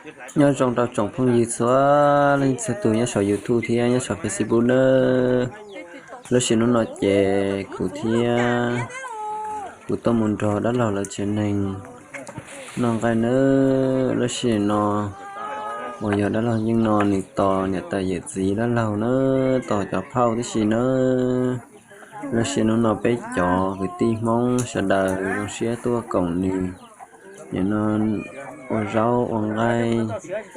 Nyob zoo rau tsoom phooj ywg txhua leej txhua tus nyob saum YouTube thiab nyob saum Facebook nawb. Lub sij hawm hnub no ces kuv thiab kuv tuaj mus nrog dab laug lawv tsev neeg noj nqaij nawb. Lub sij hawm no uas yog dab laug yeej no nws tos niam tais yawm txiv dab laug nawb, tos cov phauj tib si nawb. Lub sij hawm hnub no peb cov kwv tij Hmoob sawv daws zoo siab tuaj koom nws nim no ua zaub ua nqaij,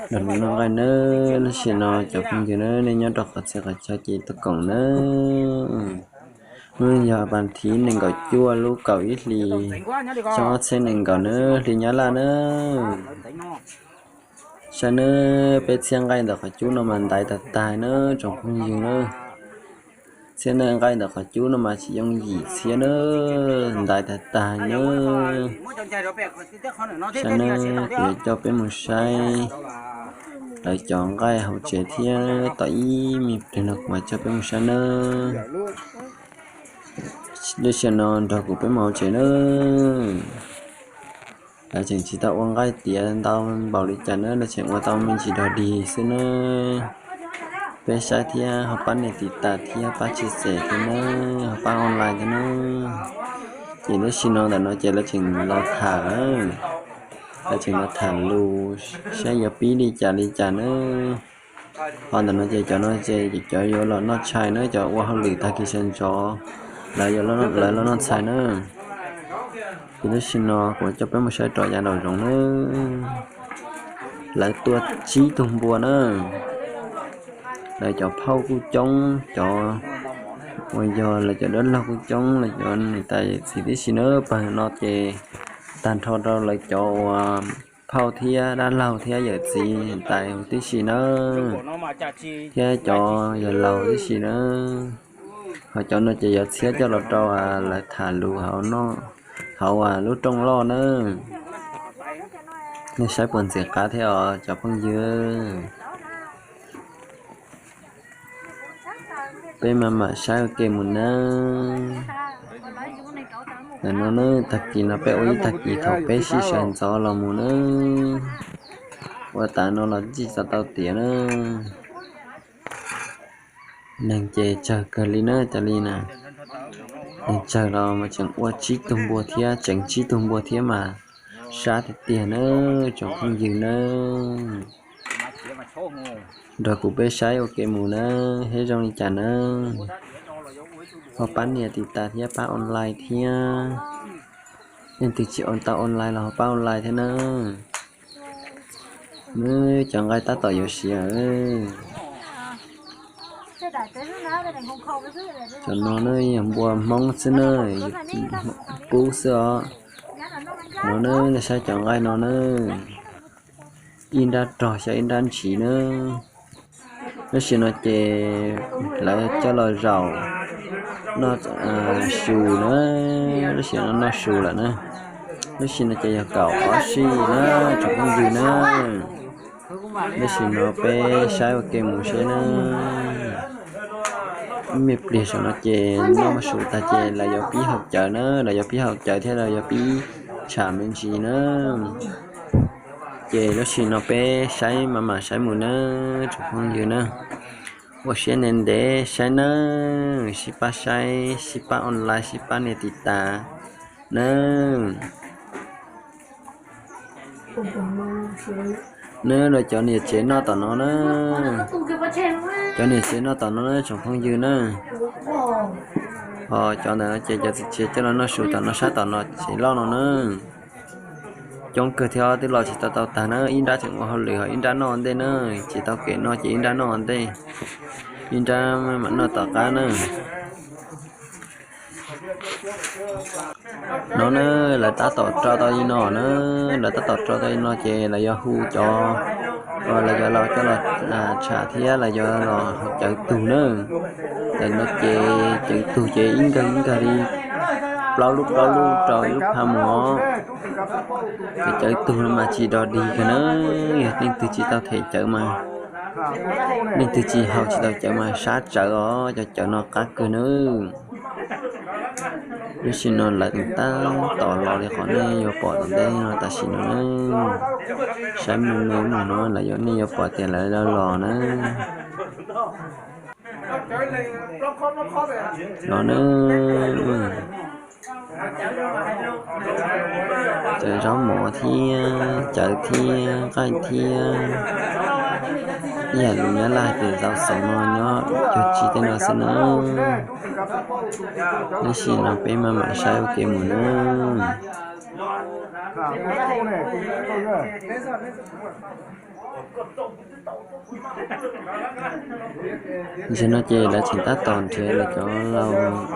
nrog nws noj nqaij nawb. Lub sij hawm no cov phooj ywg nawb, nej nyob rau qhov txhia qhov chaw ces tuaj koom nawb. Hnub yog vas thiv nees nkaum cuaj lub kaum ib hlis xyoo ob txhiab nees nkaum nawb, hli Nyab Laj nawb. Saib nawb, peb txhiab nqaij ntawm qhov cub no mas ntaiv tag tag nawb tsoom phooj ywg nawb. Txhiab nqaij ntawm qhov cub no mas tsis yooj yim txhiab nawb, ntaiv tag tag nawb. Saib nawb, kuv yuav coj peb mus saib lawv cov nqaij hauv tsev thiab, tom ib me pliag no kuv mam coj peb mus saib nawb. Lub sij hawm no nrog kuv peb mus hauv tsev nawb. Lawv tseem tsis tau ua nqaij tiav ntau npaum li cas nawb, lawv tseem ua tau me ntsis dog dig xwb nawb. Peb saib thiab ho pab nias tiv tas thiab pab tsis xes thiab nawb, ho pab online thiab nawb. Ces lub sij hawm no ntawm no ces lawv tseem los tham, lawv tseem los tham lus saib yuav pib li cas li cas nawb. Ho ntawm no ces cov no ces cov yuav los noj tshais nawb, cov ua hauj lwm tag kis sawv ntxov lawv yuav, lawv los noj tshais nawb. Ces lub sij hawm no kuv coj peb mus saib rov yav nraum zoov nawb. Lawv tua tsib tug npua nawb. Lawv cov phauj kuj coob, cov uas yog lawv cov dab laug kuj coob, lawv cov niam tais yawm txiv tib si nawb. Pawg no ces tag nrho rau lawv cov uas phauj thiab dab laug thiab yawm txiv niam tais huv tib si nawb, thiab cov yawg laus tib si nawb. Ho cov no ces yog txhiab coj los rau lawv tham lus hauv lub rooj loj nawb. Nej saib puas ntxim qab thiab os cov phooj ywg. Peb mam mam saib ua ke mus nawb. Ntawm no nawb, tag kis no peb ua ib tag kis thaum peb sij sawv ntxov los mus nawb. Ua tas no los tsis txog tau tiav nawb. Neeg ces tsawg kawg li na, cov li na. Neeg tsawg los mas tseem ua tsib tug npua thiab, tseem tsib tug npua thiab mas sab tiag tiag nawb tsoom phooj ywg nawb. Nrog kuv peb saib ua ke mus nawb, seb zoo li cas nawb. Ho pab nias tiv tas thiab pab online thiab. Leej twg tsis tau online los ho pab online thiab nawb. Nws cov nqaij tab tom yuav siav. Cov no na yog npua Hmoob xwb na, kub xwb os. No na, nej saib cov nqaij no na, ib nrab rog xyaw ib nrab ntshiv na. Lub sij hawm no ces lawv coj los zaum noj su na, lub sij hawm no noj su lawm na. Lub sij hawm no ces yog kaum ob sij na, tsoom phooj ywg na. Lub sij hawm no peb saib ua ke mus seb na. Ib me pliag saum no ces noj su tag ces lawv yuav pib haus cawv na, lawv yuav pib haus cawv thiab lawv yuav pib tsham me ntsis na. Ces lub sij hawm no peb saib mam mam saib mus na, tsoom phooj ywg na. Ua siab ntev ntev saib nawb, sib pab saib, sib pab online, sib pab nias tiv tas nawb. Nawb, los cov niam tsev noj tom no na. Cov niam tsev noj tom no na tsoom phooj ywg na. Ho cov ntawm no ces cov txiv tsev coj los noj su tom no, sab tom no tsev loj no na. Coob kawg thiab twb los tsis tau tau tag na, ib nrab tseem ua hauj lwm ho ib nrab noj ua ntej na. Tsis tau kev noj ces ib nrab noj ua ntej, ib nrab mam noj tom qab na. No na, lawv tab tom rau tau li no na, lawv tab tom rau tau li no ces lawv yuav hu cov, lawv yuav los coj los tsham thiab lawv yuav los cawv tug na. Tam no ces cawv tug ces ib nkawg ib nkawg li plaub lub plaub lub rau ib lub phaj mus os. Cov cawv tug no mas tsis dog dig kawg na, yog leej twg tsis tau them cawv mas, leej twg tsis haus tsis tau cawv mas sab tsawv os, cov cawv no qab kawg nawb. Lub sij no lawv tab tom los li qhov nej yuav pom tom ntej no tam sim no na. Saib me me mus no lawv yuav, nej yuav pom tias lawv los na. Los na. Cov zaub mov thiab cawv thiab nqaij thiab ib yam lus Nyab Laj hais tias rau xov no nyob cuag tsi tej no xwb na. Lub sij no peb maj mam saib ua ke mus na. Ntawm no ces lawv tseem tab tom nrhiav lawv cov laus,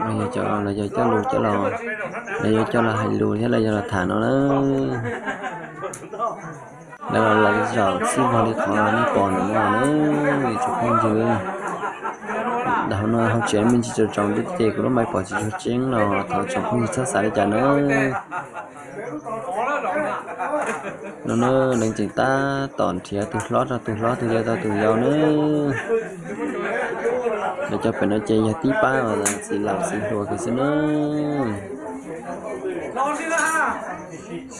los yog cov laus yog coj lus coj los, lawv yuav coj los hais lus thiab lawv yuav los tham no na. Lawv los lawv zaum txij vog li qhov nej pom ntawm no na, tsoom phooj ywg. Dhau no hauv tsev me ntsis tsaus tsaus ntuj ces kuv lub maiv pom tsis tshua tseeb los thov tsoom phooj ywg txhob xav li cas na. No na, lawv tseem tab tom nrhiav tus hlob rau tus hlob, tus yau rau tus yau na. Lawv cov pem no ces yog tib pab txiv laus txiv hluas kiag xwb na.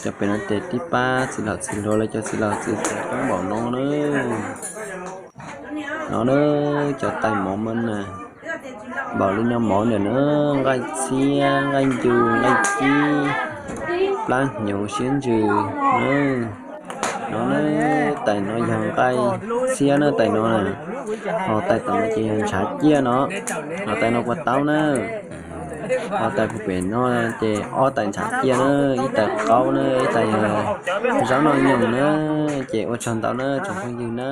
Cov pem no ces tib pab txiv laus txiv hluas, lawv cov txiv laus txiv hluas coob npaum no na. No na, cov tais mov mas na, npaum li no mov ntawm na, nqaij txhiab, nqaij ncu, nqaij cib, plab hnyuv, siab ntsws na. No na, tais no yog nqaij txhiab na tais no na. Ho tais tom no ces yog ntshav ciaj no. Ho tais no kua taub na. Ho tais puag pem no ces ob tais ntshav ciaj na, ib tais qaub na, ib tais zaub noj nyoos na. Ces ua tsaug ntau na tsoom phooj ywg na.